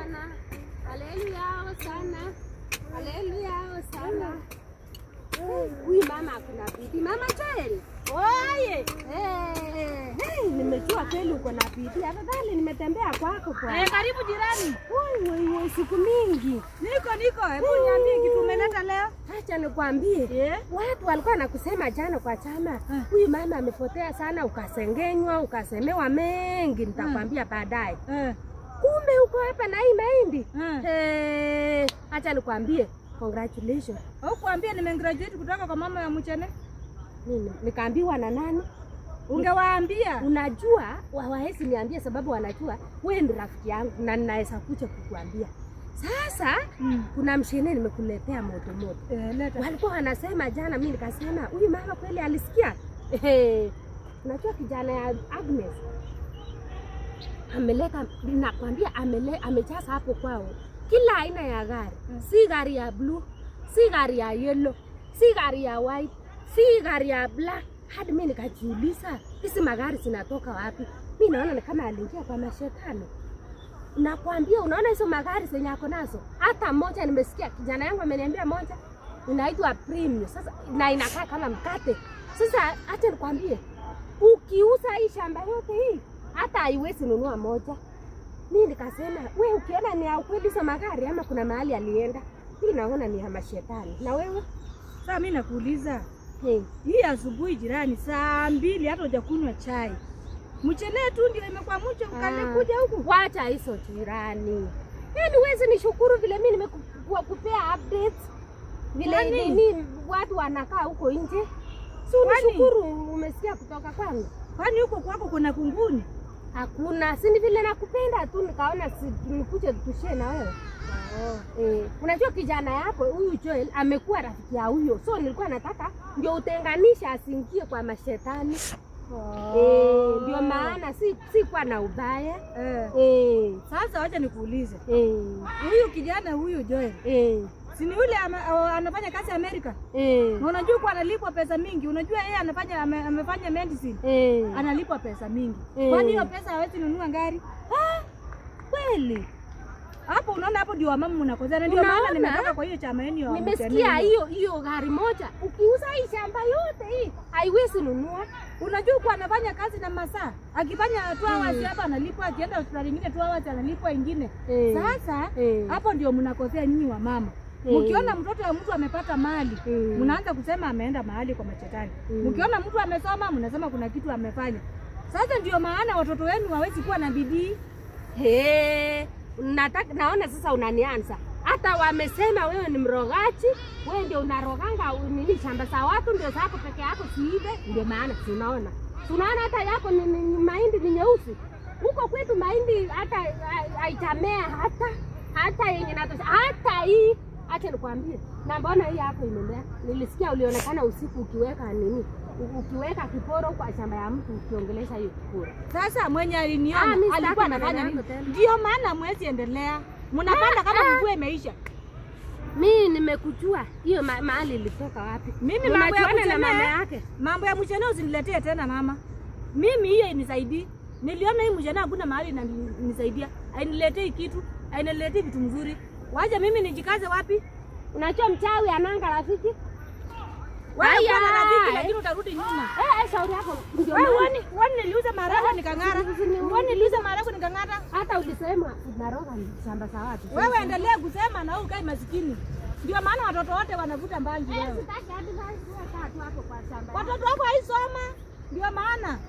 Hosana. Haleluya, Hosana. Haleluya, Hosana. Huyu mama akuna bidii. Mama Joel. Oye. Hey, nimejua kweli uko na bidii. Afadhali nimetembea kwako kwa. Karibu jirani. Wewe siku mingi. Niko. Hebu niambie kitu umeleta leo. Acha nikwambie. Watu walikuwa nakusema jana kwa chama. Huyu mama amepotea sana, ukasengenywa, ukasemewa mengi, nitakwambia baadaye. Kumbe uko hapa na hii mahindi. Acha nikwambie. Congratulations. Hukuambia nimegraduate kutoka kwa mama ya mchene? Mimi nikaambiwa na nani? Ungewaambia. Unajua hawawezi niambia sababu wanajua wewe ni rafiki yangu na ninaweza kuja kukuambia. Sasa kuna mshene nimekuletea moto moto. Leta. Walikuwa wanasema jana, mimi nikasema huyu mama kweli alisikia. Unajua kijana ya Agnes ameleta, nakwambia amejaza hapo kwao kila aina ya gari. Si gari ya blue, si gari ya yellow, si gari ya white, si gari ya black. Hadi mimi nikajiuliza hizi magari zinatoka wapi? Mimi naona ni kama aliingia kwa mashetani. Nakwambia unaona hizo magari zenye ako nazo, hata moja nimesikia kijana yangu ameniambia moja inaitwa premium. Sasa na inakaa kama mkate. Sasa acha nikwambie, ukiuza hii shamba yote hii hata haiwezi nunua moja. Mimi nikasema wewe ukiona ni ya ukweli hizo magari ama kuna mahali alienda? Mimi naona ni ya mashetani. Na wewe? Sasa mimi nakuuliza. Hii asubuhi jirani saa 2 hata hujakunywa chai. Mchele tu ndio imekuwa mcho ukalikuja huku. Wacha hizo jirani. Yaani wewe nishukuru vile mimi nimekupea updates. Vile nini watu wanakaa huko nje. Si unishukuru umesikia kutoka kwangu. Kwani huko kwako kuna kunguni? Hakuna. Si ni vile nakupenda tu nikaona nikuje tushare na wewe. Unajua kijana yako huyu Joel amekuwa rafiki ya huyo. So nilikuwa nataka ndio utenganisha asiingie kwa mashetani. Ndio maana si kwa na ubaya. Sasa wacha nikuulize. Huyu kijana huyu Joel. Si ni yule anafanya kazi Amerika? Na unajua kwa analipwa pesa mingi. Unajua yeye anafanya amefanya medicine. Analipwa pesa mingi. Kwani hiyo pesa hawezi nunua gari? Kweli. Hapo unaona, hapo ndio wamama mnakosea. Ndio maana nimetoka kwa hiyo chama yenu ya nimesikia hiyo gari moja. Ukiuza hii shamba yote hii haiwezi nunua. Unajua kwa anafanya kazi na masaa. Akifanya 2 hours hapa analipwa, akienda hospitali nyingine 2 hours analipwa ingine. Sasa hapo ndio mnakosea nyinyi wamama. Mkiona mtoto wa mtu amepata mali, mnaanza kusema ameenda mahali kwa machetani. Mkiona mtu amesoma, mnasema kuna kitu amefanya. Sasa ndio maana watoto wenu hawezi kuwa na bidii. Nataka naona sasa unanianza. Hata wamesema wewe ni mrogaji, wewe ndio unaroganga nini shamba za watu ndio zako peke yako siibe, ndio maana si unaona. Tunaona hata yako ni mahindi ni nyeusi. Huko kwetu mahindi hata haitamea hata yenye natosha. Hata hii acha nikwambie. Na mbona hii yako imemea? Nilisikia ulionekana usiku ukiweka nini? Ukiweka kiporo kwa shamba ya mtu ukiongelesha hiyo kiporo. Sasa mwenye aliniona alikuwa anafanya nini? Ndio maana mwezi endelea. Mnapanda kama mvua imeisha. Mimi nimekujua hiyo mahali ilitoka wapi. Mimi mambo ya na mama yake. Mambo ya mchene usiniletee tena mama. Mimi hiyo inisaidii. Niliona hii mchene hakuna mahali inanisaidia. Hainiletei kitu, hainiletei vitu mzuri. Wacha mimi nijikaze wapi? Unajua mchawi ananga rafiki? Wewe una rafiki lakini utarudi nyuma. Shauri yako ndio. Wewe wani niliuza maharagwe nikang'ara. Wewe niliuza maharagwe nikang'ara. Hata ulisema unaroga shamba za watu. Wewe endelea kusema na wewe ukae masikini. Ndio maana watoto wote wanavuta bangi wewe. Sitaki hadi bangi hapo kwa shamba. Watoto wako haisoma. Ndio maana.